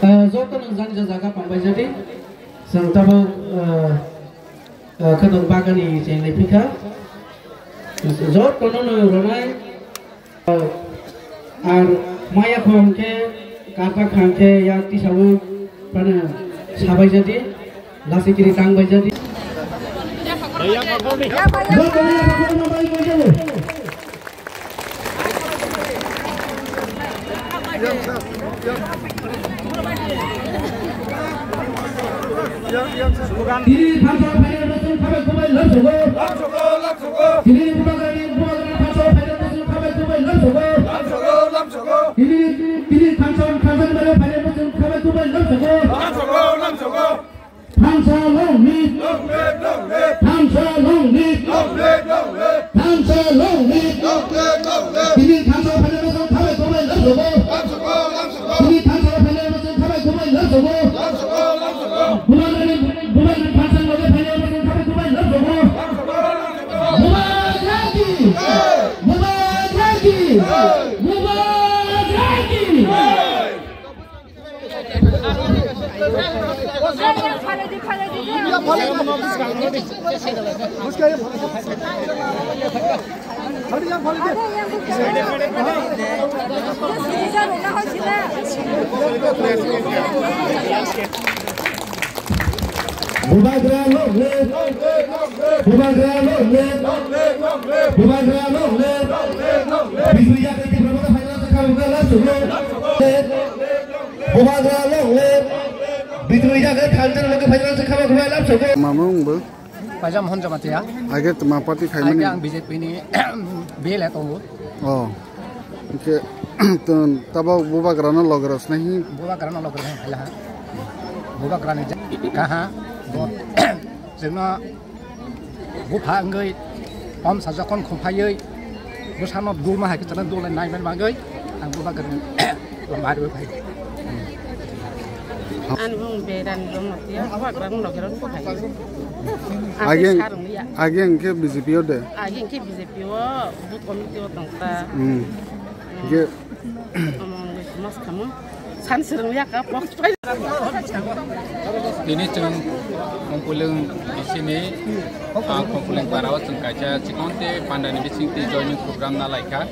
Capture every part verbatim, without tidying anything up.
Ah, joto no jang ja jaga pangbai jadi. Chwng tabuk, ah, ah, khadok bagani cheng lai phikha. Joto no no ronai. Ar maya khom khe, kapa khang khe, yak tisaui, pana sabai jadi, lasi kiri tang bai jadi. Tini thansa phainai bosong khabai khubai lamsogo. Tini bubagrani bubagrani thansa phainai bosong khabai khubai lamsogo. Tini, tini thansa thansa phainai bosong khabai khubai lamsogo. Thansa long live. Thansa long live. Thansa long live. Tini thansa phainai bosong khabai khubai lamsogo. Tini thansa phainai bosong khabai khubai lamsogo. Bubagrani, bubagrani thansa loge phainai bosong khabai khubai lamsogo. Bubagrani, bubagrani, bubagrani. Bubagra long live. Bubagra long live. Bubagra long live. Bijli ya ke Tipra Motha phainai bosong khabai khubai lamsogo. Bubagra long live. Bijli ya ke thansa loge phainai bosong khabai khubai lamsogo. Mamung bo. Pajam Hon Jamatia. Age tma party khaimani? Age ang B J P ni B L A tongo. Oh. Oke. Ton tabo bubagrano loge rosna hi? Bubagrano loge rosna hi khaila ha. Bubagrani ja-, kaha. Bo-, jengno bupha wngwi, om sa jokhon khumphaiwi, bwsano dulma hai kwchana dulai naiman bagwi, ang bubagrani lama riwi phai. Ani mung Berani Jamatia, bubagrani loge rosna phai. Age, age hwnkhe B J P o de? Age hwnkhe B J P o, booth committee o tongkha. Hmm. Hwnkhe Omo wngwi se mas kamo. San swrwng ya ka box pai. Tini chwng Khongpulwng bisini, ah, Khongpulwng para o chwng kaisa chikonte pandani bisingtwi joining program nalaikha.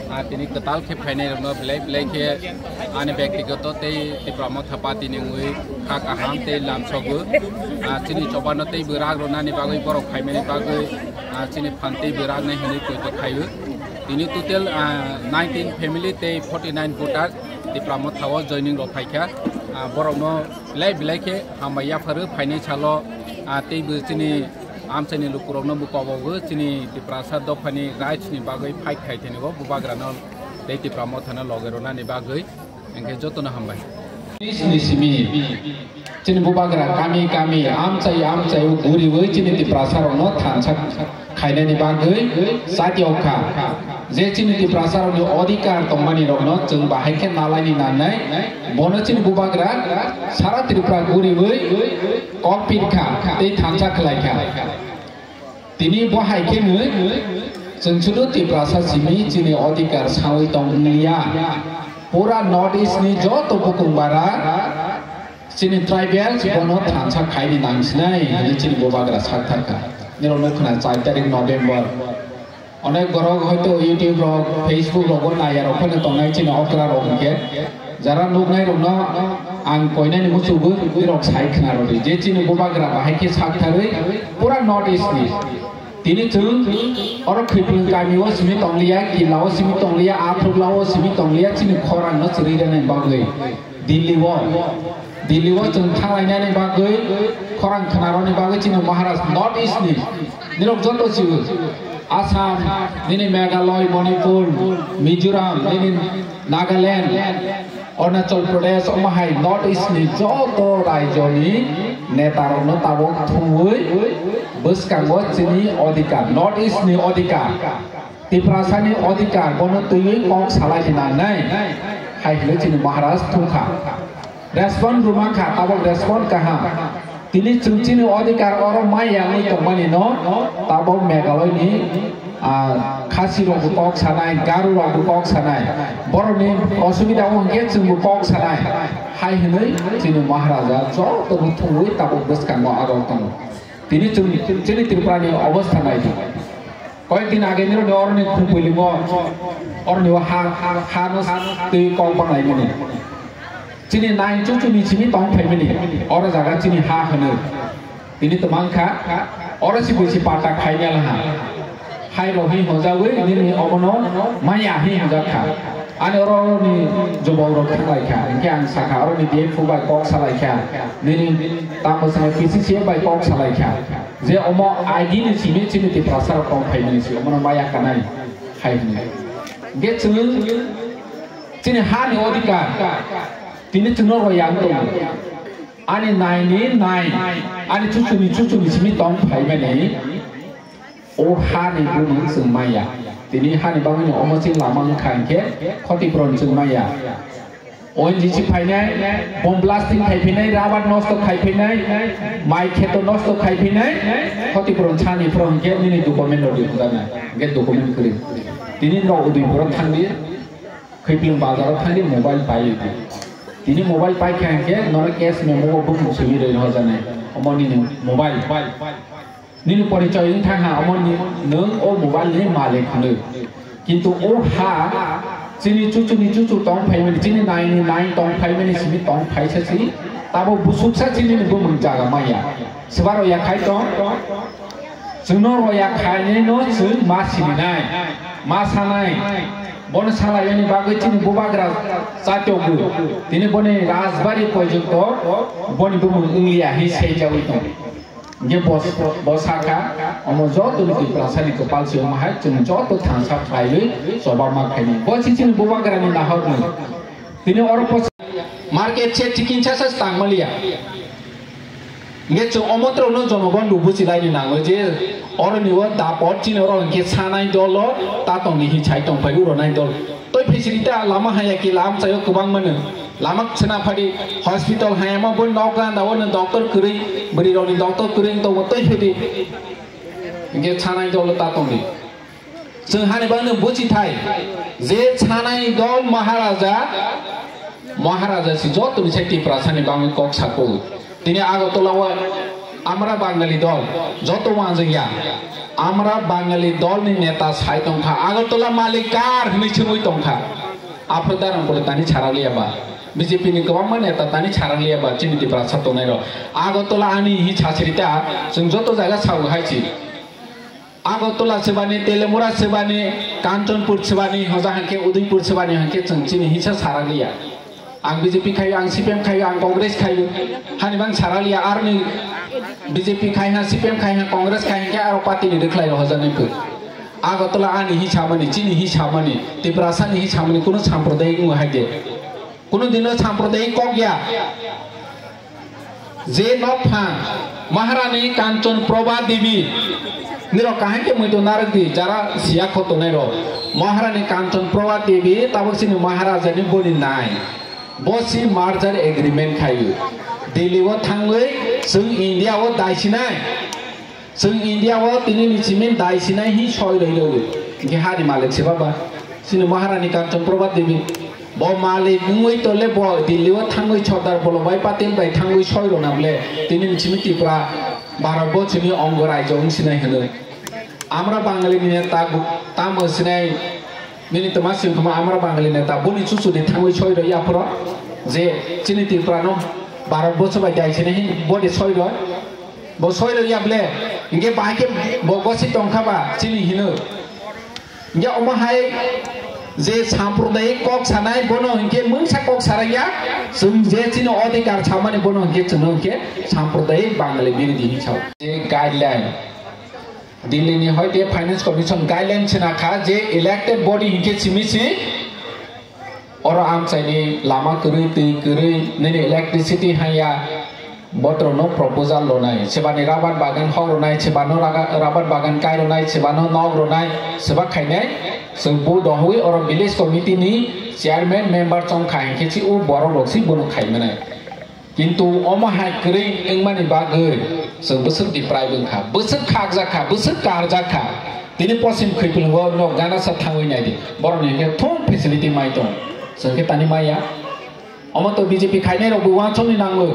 Ah, tini kwtal khe phainai rokno belai belai khe ani byaktigoto tei Tipra Motha Party ni wngwi kha kaham tei lamsogo. Ah, chini chobano tei bwrang rwnani bagwi borok phaimani bagwi, ah, chini phan tei bwrang nai hinwi poito khaio. Tini total, ah, nineteen family tei forty nine voter Tipra Motha o joining rok phaikha. Ah, borokno belai belai khe hambai yapharo phainai salo, ah, teibo chini amchaini lukurokno bo kobogo chini Tiprasa dophani rights ni bagwi fight khai thani bo bubagrano tei Tipra Mothano loge rwnani bagwi. Hwnkhe jotono hambai. Simi simi chini bubagra kami kami amchai amchai o guriwi chini Tiprasa rokno thansa khainani bagwi chati okha. Je chini Tiprasa rokni odhikar tongmani rokno chwng bahai khe nalaini nangnai, bono chini bubagra sara Tripura guriwi kok pirkha tei thansa khlaikha. Tini bo hai khe nwi, chwng sudu Tiprasa simi chini odhikar sawi tong wngya. Pura North East ni joto bukung bara chini tribals bono thansa khaini nang sinai hinwi chini bubagra sak thangkha. Nirok nukha na char tarik November. Onek borok hoito YouTube rok, Facebook rogo naiya rok phano tongnai chini okra rok hinkhe. Jara nuknai rokno ang koinani muchungwi rok sai khna rwdi je chini bubagra bahai khe sak tharwi pura North East ni. Tini chwng oro Khwipling kami o simi tongliya, Killa o simi tongliya, Athukla o simi tongliya, chini khorang no chwrwi rwnani bagwi Delhi o, Delhi o chwng thanglainani bagwi khorang khna rwni bagwi chini Maharaj North East ni. Nirok joto sibu Assam, nini Meghalaya, Manipur, Mizoram, nini Nagaland, Arunachal Pradesh, omo hai North East ni joto raijo ni neta rok no tabok thumwi bwskango chini odhikar, North East ni odhikar, Tiprasa ni odhikar bono twiwi kok salai hinang nai hai hinwi chini Maharaj thumkha. Respond rwma kha, tabok respond kaham. Tini chwng chini odhikar oro mai yangwi tongmani no tabok Meghalaya ni Ah, Khasi rok bo kok sanai, Garo rok bo kok sanai, borok ni osubida o hwnkhe chwng bo kok sanai, hai hwnwi chini Maharaja joto no thungwi tabuk bwskango aro tongo. Tini chwng chini Tripura ni obostha nai di. Koyek din age nirok ni oroni khumpuilimo, oroni o ha, ha no twi kok banai mani. Chini nine chuchu ni simi tong phaimani, oro jaga chini ha hwno. Tini twmang kha, oro si buisi pata khainai laha. Hai rok hi hojawi nini obono maya hi hojak kha. Ani oro ni jubok rok thanglai kha, hinkhe ang sakha, oro ni D M phu bai kok salai kha. Nini tamo sanai P C C A bai kok salai kha. Je omo agi ni simi chini Tiprasa rok tong phaimani si, omono maya kanai hai hwnwi. Hinkhe chwng chini ha ni odhikar tini chwngno roya wng tongo. Ani nine ni nine, ani chuchuni chuchuni simi tong phaimani, o ha ni bumung chwng maya. Tini ha ni bagwi no omo chini lama wng kha hinkhe khotipron chwng maya. O N G C phainai, bomb blasting khai phainai, rubber nosto khai phainai, mai kheto nosto khai phainai, khotipron chani phro hinkhe nini document rok di hwnjaknai, hinkhe document kwrwi. Tini no Udaipur o thangdi, Khaipilang bazar o thangdi mobile pai di. Tini mobile pai kha hinkhe nono case memo o bumung simi rwi hwnjaknai, omo nini mobile. Nini porichoi wng thang ha, omo ni, nwng o mobile ni malik hwnwi. Kintu o ha, chini chuchuni chuchu tong phaimani, chini nine ni nine tong phaimani simi tong phaisa si, tabo busuksa chini ni bumung jaga maya. Swbaro ya khai tong, chwngno roya khainai no chwng ma sininai, ma sanai. Bono salaiyani bagwi chini bubagra chatyogo. Tini boni Rajbari porjonto boni bumung wngliya hi seijawi tong. Hinkhe bo, bo sakha, omo joto ni Tiprasa ni kwpal se omo hai chwng joto thansa khlaiwi choba ma khainai. Bo si chini bubagra ni nahor ni. Tini oro pos-, market se chikin sa sa tang maliya. Hinkhe chwng omo tro no jonogon bo buchi lai ni nango je oro ni o dapot chini oro hinkhe sanai dolo ta tong ni hi chai tong phai uro nai dol. Toi phisiri ta lama haya ki lam chayo kwbang mano. Lama chwna phadi hospital hayama bo nok ganda o no doctor kwrwi, bwrwi rok ni doctor kwrwi wng tongo toi phidi. Hinkhe sanai dolo ta tongdi. Chwng hani bagwi no buchi thai je sanai dol Maharaja, Maharaja si joto ni sai Tiprasa ni bagwi kok sako. Tini Agartala o Amra Bangali dol joto wanjwk ya. Amra Bangali dol ni neta sai tongkha. Agartala malik kar hwnwi swngwi tongkha. Aphuru darang pore tani charang liya ba. B J P ni kwbangma neta tani charang liya ba chini Tiprasa tongnai rok. Agartala ani hi sasiri ta chwng joto jaga sawi hai si. Agartala sebani, Telemura sebani, Kanchanpur sebani, hoja hangke Udaipur sebani hangke chwng chini hisa saraliya. Ang B J P khayo, ang C P M khayo, ang Congress khayo. Hani bang saraliya, arni B J P khai ha, C P M khai ha, Congress khai ha, ke aro party ni rwkhlai rok hoja nai kho. Agartala ani hi samani, chini hi samani, Tiprasa ni hi samani, kuno sampradayik wng hai de. Kuno dino sampradayik kok ya. Je nokphang Maharani Kanchan Prabha Devi nirok kaham khe muitu narwk di, jara siya kho tongnai rok. Maharani Kanchan Prabha Devi tabuk chini Maharaja ni boni nai. Bo si merger agreement khaio. Delhi o thangwi chwng India o daisinai. Chwng India o tini ni simi dai sinai hi soi roi roi. Hinkhe hani malik se baba. Chini Maharani Kanchan Prabha Devi. Bo malik wngwi tole bo Delhi o thangwi Sardar Vallabhbhai Patel bai thangwi soi rona bole. Tini ni simi Tripura Bharat bo chini ongo raijo wng sinai hwnwi. Amra Bangali ni neta gu-, tamo sinai nini tama sing khama Amra Bangali neta boni chuchu di thangwi soi roi aphoro. Je chini Tripura no Bharat bo sobai dai sinai hi bo de soi roi. Bo soi rw ya ble, hinkhe bahai khe bo gosi tong kha ba chini hino. Hinkhe omo hai je sampradayik kok sanai bono hinkhe mungsa kok sarai ya, chwng je chini odhikar samani bono hinkhe chwngno hinkhe sampradayik Bangali birodhi hin sao. Je guideline, Delhi ni hoite Finance Commission guideline sina kha je elected body hinkhe simi si Oro amchaini lama kwrwi, twi kwrwi, nini electricity hanya, botrokno proposal rwnai, sebani rabar bagan hor rwnai, sebano raga-, rabar bagan kai rwnai, sebano nok rwnai, seba khainai, chwng bo dohwi oro village committee ni chairman member chong kha hinkhe si o borok rok si bono khaimanai. Kintu omo hai kwrwi wngmani bagwi chwng bwswk deprive wngkha, bwswk khakjak kha, bwswk karjak kha. Tini posim khwipilwngo no ganasa thangwi naidi. Borokni hwnkhe thung facility mai tong. Chwng khe tani maya. Omo to B J P khainai rok bo wansukni nango.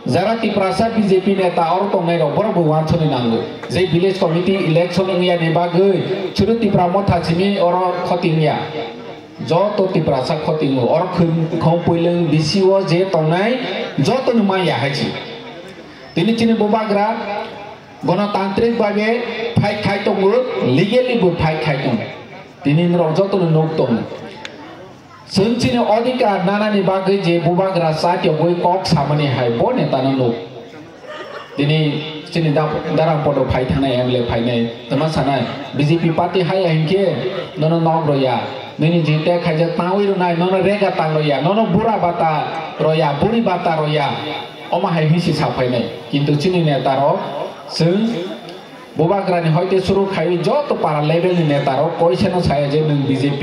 Jara Tiprasa B J P neta oro tongnai rok borok bo wansukni nango. Je village committee election wngya ni bagwi churu Tipra Motha simi oro khoti wngya. Joto Tiprasa khoti wngo. Oro khum-, khum puilwng B C O je tongnai joto ni maya hai si. Tini chini bubagra Gonotantrik babe fight khai tongo, legally bo fight khai tongo. Tini norok jotono nuk tongo. Chwng chini odhikar nanani bagwi je bubagra chatiyogwi kok samani hai bo netano nuk. Tini chini da-, Darang Podo phai thangnai M L A phainai twma sanai B J P party haya hinkhe nono nok roya. Nini jinte khaijak tangwi rwnai, nono rega tang roya, nono bura bata roya, buri bata roya. Omo hai hinsi saphainai. Kintu chini netarok chwng bubagrani hoite suru khaiwi joto para level ni netarok koisano saya je nwng B J P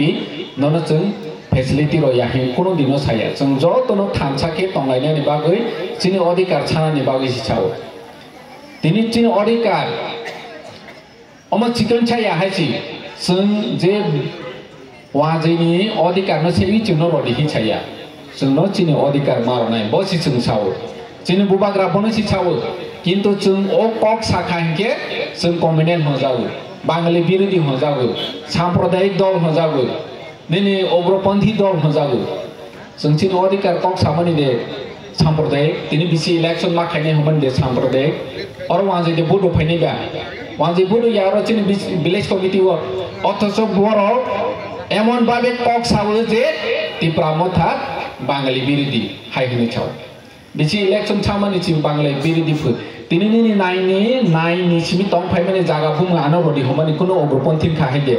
nono chwng facility roya hin kunu dino saya. Chwng jotono thansa khe tonglainani bagwi chini odhikar sanani bagwi si sao. Tini chini odhikar Omo chikon chaya hai si, chwng je wajwini odhikar no sewi chwngno rodi hin chaya. Chwngno chini odhikar ma rwnai, bo si chwng sao. Chini bubagra bono si sao. Kintu chwng o kok sakha hinkhe chwng communal hwnjago, Bangali birodhi hwnjago, sampradayik dol hwnjago. Nini ugroponthi dol hwnjago. Chwng chini odhikar kok samani de sampradayik, tini bisi election ma khainai hwnmani de sampradayik. Oro wanjwi de vote phainai ba. Wanjwi vote ya oro chini bis-, village committee o. Othocho borok emon babe kok sao je Tipra Motha Bangali birodhi hai hwnwi sao. Bisi election chamani chini Bangali birodhi phu. Tini nini naini, naini simi tong phaimani jaga bumung ano rodi hwnmani kuno ugroponthi kha hai de.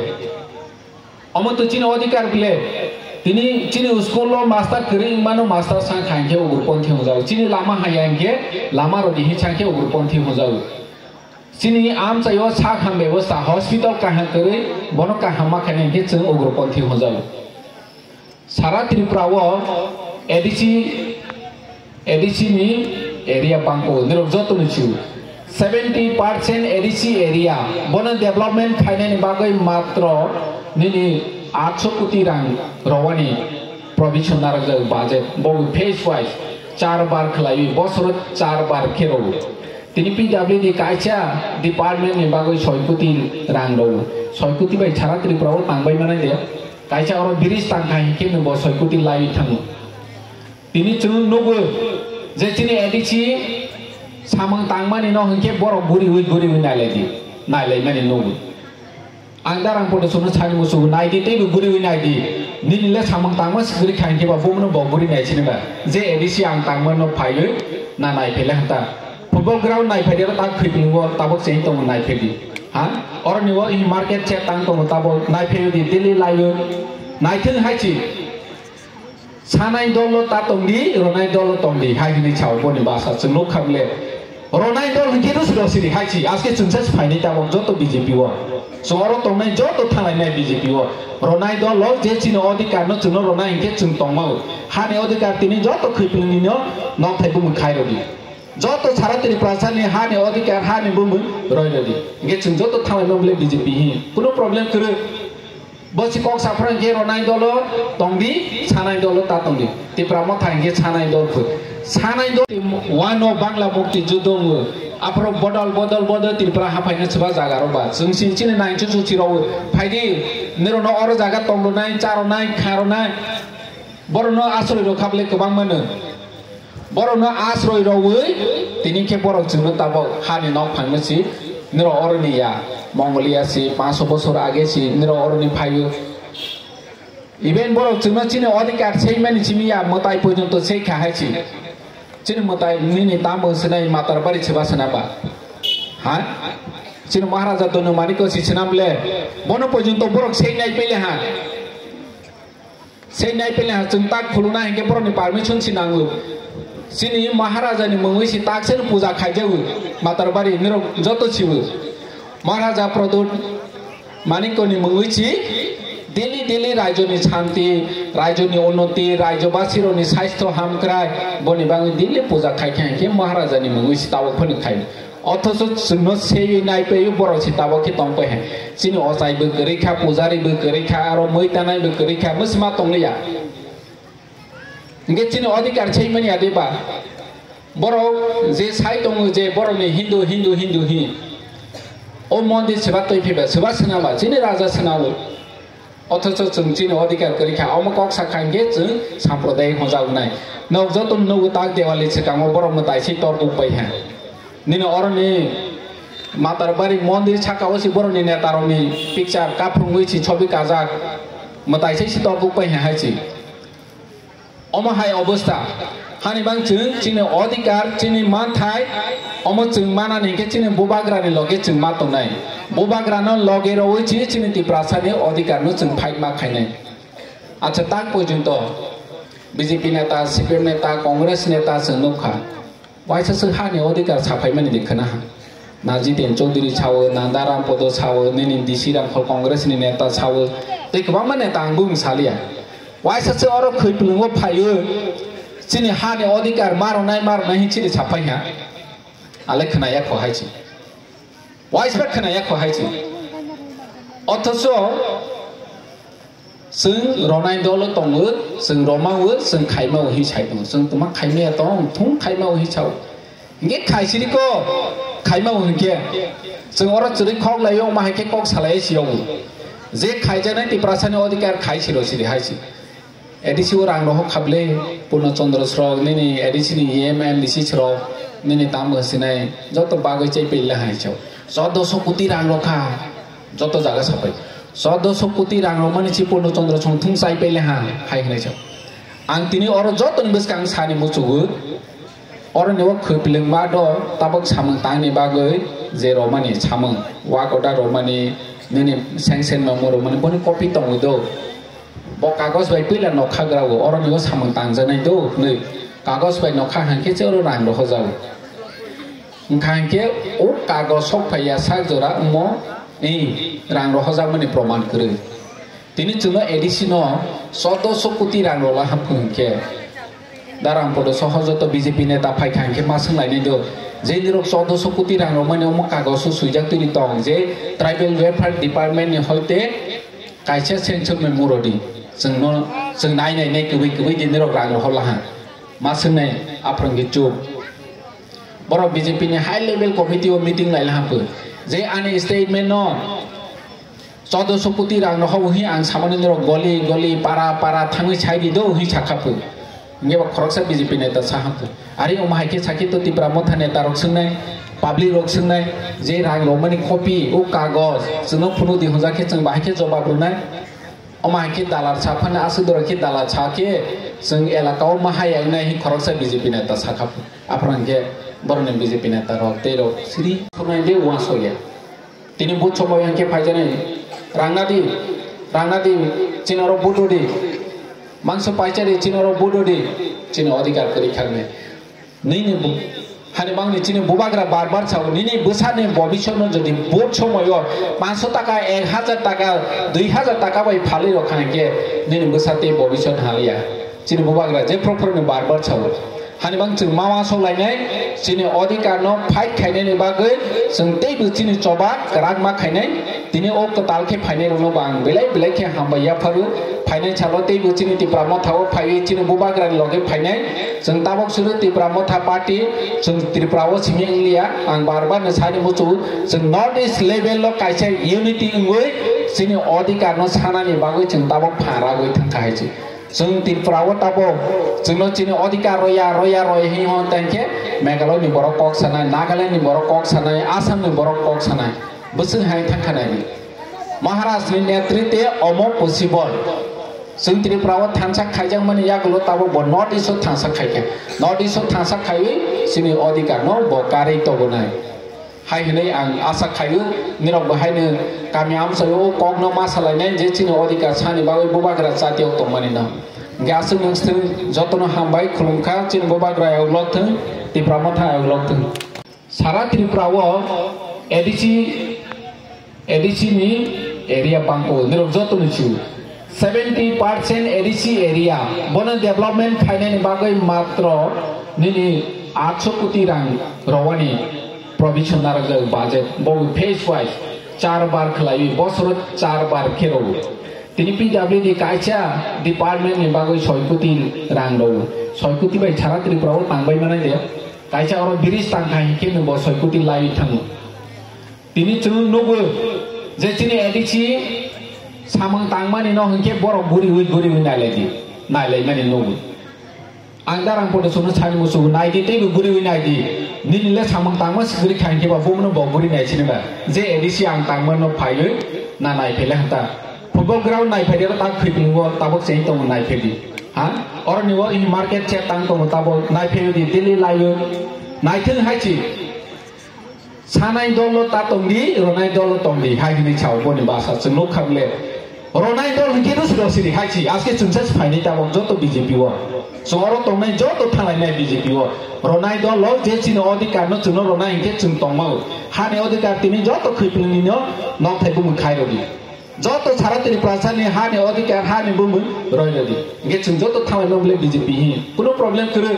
Omo to chini odhikar bile. Tini chini school o master kwrwi wngmano master sang kha hinkhe ugroponthi hwnjago. Chini lama haya hinkhe lama rodi hin sang khe ugroponthi hwnjago. Chini amchaio sak ham bebosta hospital kaham kwrwi bono kaham ma khainai hinkhe chwng ugroponthi hwnjago. Sara Tripura o A D C A D C ni area bangko, nirok joto ni chu seventy percent A D C area. Bono development khainani bagwi matro nini atso koti rang rowani provision narwkjak budget. Bo phase wise char bar khlaiwi, bosoro char bar khe rogo. Tini P W D kaisa department ni bagwi soi koti rang rogo. Soi koti bai sara Tripura o tangbai manai de. Kaisa oro bridge tangkha hinkhe nwng bo soi koti laiwi thango. Tini chwng nugo je chini A D C samung tangmani no hinkhe borok guriwi guriwi nailai di, nailaimani nugo. Ang darang podo chwngno sani musugo, nai di teibo guriwi nai di. Nini le samung tangma swkri kha hinkhe ba bumno bo guri nai sini ba. Je A D C ang tangma no phaiwi na nai phele hanta. Football ground nai phai di oro tak khwipingo tabok cheng tongo nai phai di. Ha? Oro ni o ini market chet tang tongo tabok nai phai di daily laiwi. Nai thung hai chi. Sanai dolo ta tongdi, ronai dolo tongdi, hai hwnwi sao boni basa chwng nuk kha bwle. Ronai dol hwnkhe rus rosiri hai si, aske chwngsa se phainai tabok joto B J P o. Chwng oro tongnai joto thanglainai B J P o. Ronai dolo je chini odhikar no chwngno ronai hinkhe chwng tongmao. Hani odhikar tini joto khwipilwngni no nokthai bumung khai rodi. Joto sara Tripura sani hani odhikar hani bumung roi rodi. Hinkhe chwng joto thanglaima bwle B J P hi. Kuno problem kwrwi. Bo si kok saphra hinkhe ronai dolo tongdi, sanai dolo ta tongdi. Tipra Motha hinkhe sanai dol phu. Sanai dol wano Bangla mukti judo wngo. Aphro bodol, bodol, bodol Tripura haphaina chwba jaga rok ba. Chwng sini chini nine chuchu chiro phaidi, nirok no oro jaga tong ronai, cha ronai, kha ronai. Borok no asroi rok khaple kwbang mano. Borokno asroi rwui tini khe borok chwngno tabok hani nok phangno si, nirok oroni ya, Mongolia si, panso bosor age si, nirok oroni phaio. Even borok chwngno chini odhikar seimani simi ya, mwtai porjonto sei kha hai si. Chini mwtai nini tamo swnai Matarbari chwba swnaba? Ha? Chini Maharaja Donu Maniko si swnam le, bono porjonto borok sei nai pele ha. Sei nai pele ha chwng tak khuluna hinkhe borokni permission si nango. Chini Maharaja ni mungwi si tak seno puja khaijago Matarbari nirok joto sibo. Maharaja Pradyut Manikko ni mungwi si daily daily raijoni shanti, raijoni unnoti, raijobasi rokni swaistho hamkrai boni bagwi daily puja khai kha hinkhe Maharaja ni mungwi si tabok phano khai. Othocho chwngno seiwi naipaio borok se tabok khe tongpai hai. Chini ochai bo kwrwi kha, pujari bo kwrwi kha, aro mui tanai bo kwrwi kha, mwsma tongliya. Hinkhe chini odhikar seimani ya diba? Borok je sai tongo je borokni Hindu, Hindu, Hindu hi. O mondir seba twi phiba, seba swnama, chini raja swnao. Othocho chwng chini odhikar kwrwi kha, omo kok sa kha hinkhe chwng samprodayik hwnjago nai. Nok joto nugo tak Dewali swkango borok mwtai se tor buk pai ha. Nini oroni Matarbari mondir saka o se borokni neta rokni picture kaphwrwngwi se chobi kajak. Mwtai se se tor buk pai ha hai se. Omo hai obostha, hani bang chwng chini odhikar, chini manthai, omo chwng manani hinkhe chini bubagrani loge chwng ma tongnai. Bubagrano loge rwui chini, chini Tiprasani odhikarno chwng fight ma khainai. Acha tak porjonto B J P neta, C P M neta, Congress neta chwng nukha. Waisa se hani odhikar saphaimani de khwna ha. Na Jiten Chaudhary sao, na Daram Podo sao, nini D C Rangkhol Congress ni neta sao, tei kwbangma neta ang bumung saliya. Waisa se oro khwi pwlwngo phaio, chini hani odhikar maronai, maronai hin chini saphai ha. Ale khwnaya kho hai chi. Waisa khwnaya kho hai chi. Othocho, chwng ronai dolo tongo, chwng romao, chwng khaimao hi sai tongo. Chwng tongma khaimaya tong, thung khaimao hi sao. Hinkhe khaisiri ko, khaimao hinkhe. Chwng oro chwrwi khok laio, ma hai khe kok salai si yong. Je khaijaknai Tiprasani odhikar khaisiro siri hai si. A D C o rang rohok khable, Purno Chandra srok, nini A D C ni E M, M D C srok, nini tamo sinai, joto bagwi chai pele hai sao. Chaudoso koti rang rokha. Joto jaga sapai. Chaudoso koti rang romani si Purno Chandra song thung chai pele ha, hai hinai sao. Ang tini oro jotoni bwskang sani muchugo. Oro ni o khwplwng ma do tabok samung tangni bagwi je romani samung. Work order romani, nini sanction memo romani, boni copy tongo do. Bo kagoj bai puila nokha grago, oro ni o samung tangjaknai do, nwi. Kagoj bai nokha hangkhe se oro rang rohojago. Wngkha hinkhe o kago sok phaiya sak jora wngmo, eh, rang rohojakmani proman kwrwi. Tini chwngno A D C no chaudoso koti rang rola haphung hinkhe. Darang podo soho joto B J P neta phaikha hinkhe ma swnglainai do. Je nirok chaudoso koti rang romani omo kagoso swijak twi tong je tribal welfare department ni hoite kaisa sanction memo rodi. Chwngno, chwng nai nai nai kwbwi kwbwi di nirok rang rohola ha. Ma swngnai aphang khe chuk. Borok B J P ni high level committee o meeting laila hapho. Je ani statement no chaudoso koti rang rohok hi ang samani norok goli goli para para thangwi sai di do hi sakha pho. Nge ba khoroksa B J P neta sa hapho. Ari omo hai khe sakhi to Tipra Motha neta rok swngnai, public rok swngnai, je rang romani copy o kagoj chwngno phunu di hwnjak khe chwng bahai khe jobab rwnai. Omo hai khe dalar sa phano aswk doro khe dalar sa khe chwng elaka o ma hai yang nai hi khoroksa B J P neta sakha pho. Aphano hwnkhe borokni B J P neta rok tei rok siri khwnai de uansukya. Tini but somoy hwnkhe phaijaknai rangna di, rangna di, chini oro but rw di. Mangso paisa di, chini oro but rw di, chini odhikar kwrwi kha hwnwi. Nini bu-, hani bangni chini bubagra bar bar sao, nini bwsani bobisotno jodi but somoyo panso taka, ek hajar taka, dui hajar taka bai phalwi rokha hwnkhe nini bwsa tei bobisot haliya. Chini bubagra je phoro phoroni bar bar sao. Hani bang chwng ma uansuk lainai, chini odhikar no fight khainani bagwi chwng teibo chini choba kwrak ma khainai. Tini o kwtal khe phainai rokno bo ang belai belai khe hambai yapharu. Phainai salo teibo chini Tipra Motha o phaiwi chini bubagra ni loge phainai. Chwng tabok suru Tipra Motha party, chwng Tripura o simi wngliya. Ang bar bar no sani muchu, chwng North East level o kaisa unity wngwi chini odhikar no sanani bagwi chwng tabok pharagwi thangkha hai se. Chwng Tripura o tabok chwngno chini odhikar roya, roya, roya hi hwn tang khe Meghalaya ni borok kok sanai, Nagaland ni borok kok sanai, Assam ni borok kok sanai. Bwswng hai thangkha nai. Maharaj ni netritwe omo possible. Chwng Tripura o thansa khaijakmani yagulo tabok bo North East o thansa khaikha. North East o thansa khaiwi chini odhikar no bo karwi tobonai. Hai hwnwi ang asa khaio, nirok bo haino kami amchaio o kokno ma salainai je chini odhikar sani bagwi bubagra chatiok tongmani no. Hwnkhe aswk nwng swthwng jotono hambai khulumkha, chini bubagra ayok lok thwng, Tipra Motha ayok lok thwng. Sara Tripura o A D C, A D C ni area bangko, nirok jotono sio. Seventy percent A D C area, bono development khainani bagwi matro nini atso koti rang rowani Provision narwkjak budget, bo phase wise char bar khlaiwi bosoro char bar khe rwo. Tini P W D kaisa department ni bagwi soi koti rang rwo. Soi koti bai sara Tripura o tangbai manai de. Kaisa oro bridge tangkha hinkhe no bo soi koti laiwi thango. Tini chwng nugo je chini A D C samung tangmani no hinkhe borok guriwi guriwi nailai di, nailaimani nugo. Ang darang podo sono sani musugo naidi teibo guriwi naidi. Nini le samung tangma sikiri khain khe ba bumno bo guri nai sini ba. Je A D C ang tangma no phaiwi na nai phele hanta. Football ground nai phede ro tak khipingo tabok sei tong nai phedi. Ha? Oro ni wo in market che tang tong tabok nai phedi Delhi layo. Nai thung hai chi. Sanai dolo ta tongdi, ronai dolo tongdi, hai hwnwi sao boni basa chwng nuk kha bole. Ronai dol hinkhe no siro siri hai si, aske chwngsa si phainai tabok joto B J P o. Chwng oro tongnai joto thanglainai B J P o. Ronai dol o je chini odhikar no chwngno ronai hinkhe chwng tongmao. Hani odhikar tini joto khwipilni no nokthai bumung khai rodi. Joto sara Tripura sani hani odhikar hani bumung roi rodi. Hinkhe chwng joto thanglainai bole B J P hi. Kuno problem kwrwi.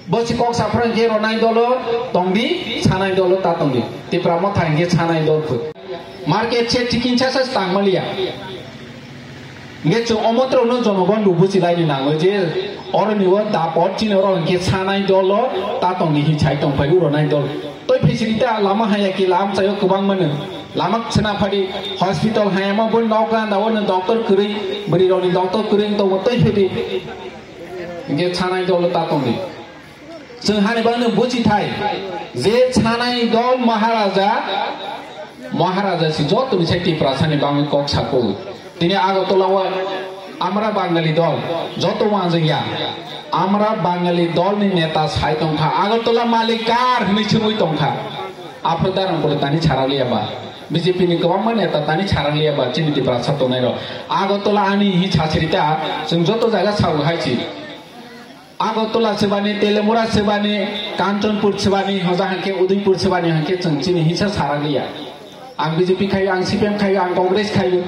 Bo si kok saphra hinkhe ronai dolo tongdi, sanai dolo ta tongdi. Tipra motha hinkhe sanai dol phu. Market se tikin sa sa tang maliya. Hinkhe chwng omo tro no jonogon bo buchi laini nango je oro ni o da pot chini oro hinkhe sanai dolo ta tongdi hin sai tong phai ronai dol. Toi phisiri ta lama haya ki lam sayo kwbang mano. Lama sena phadi hospital haya ma bo nok ganda o no doctor kwrwi, bwrwi rok ni doctor kwrwi tong toi phidi. Hinkhe sanai dolo ta tongdi. Chwng hani bagwi buchi thai je sanai dol Maharaja, Maharaja si joto ni sai Tiprasa ni bagwi kok sako. Tini Agartala o Amra Bangali dol joto wanjing ya. Amra Bangali dol ni neta sai tongkha. Agartala malik kar hwnwi chwngwi tongkha. Aphro darang pore tani chara liya ba. B J P ni kwbangma neta tani chara liya ba chini Tiprasa tongnai rok. Agartala ani hi chachiri ta chwng joto jaga sago hai si. Agartala sebani, Telemura sebani, Kanchanpur sebani, hoja hangke Udaipur sebani hangke chwng chini hisa sara liya. Ang B J P khayo, ang C P M khayo, ang Congress khayo.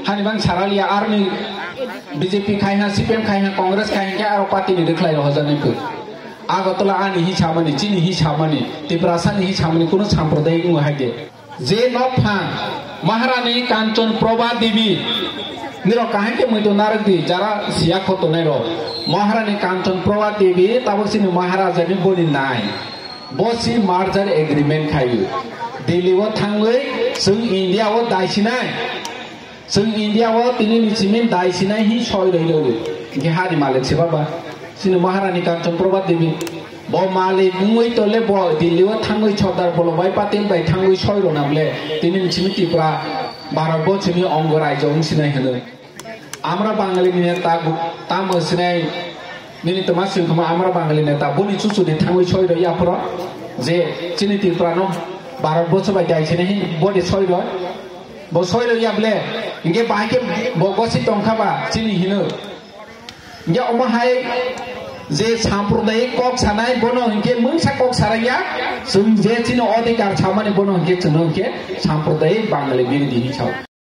Hani bang sara liya arni B J P khai ha, C P M khai ha, Congress khai ha, ke aro party ni dekhlai rohojani kho. Agartala ani hi samani, chini hi samani, Tiprasa ni hi samani, kuno sampradayik wng hai de. Je nokphang Maharani Kanchan Prabha Devi nirok kaham khe muitu narwk di jara siya khotonai rok. Maharani Kanchan Prabha Devi tabok sini Maharaja ni boni nai. Bo si merger agreement khayu. Delhi o thangwi chwng India o daisinai. Chwng India o tini ni simi dai sinai hi soi roi roi. Hinkhe ha ni malik se baba. Sini Maharani Kanchan Prabha Devi. Bo malik wngwi tole bo Delhi o thangwi Sardar Vallabhbhai Patel bai thangwi soi rona bole. Tini ni simi Tripura Bharat bo simi ongo raijo wng sinai hwno. Amra Bangali ni neta gu-, tamo sinai nini tma sing khama Amra Bangali neta boni chuchu ni thangwi soi roi aphro. Je chini Tripura no Bharat bo sobai dai sinai hi boni soi roi. Bo soi roi ya ble, hinkhe bahai khe bo gosi tongkha ba chini hino. Hinkhe omo hai je sampradayik kok sanai bono hinkhe mungsa kok sarai ya, chwng je chini odhikar samani bono hinkhe chwngno hinkhe sampradayik Bangali birodhi hin sao.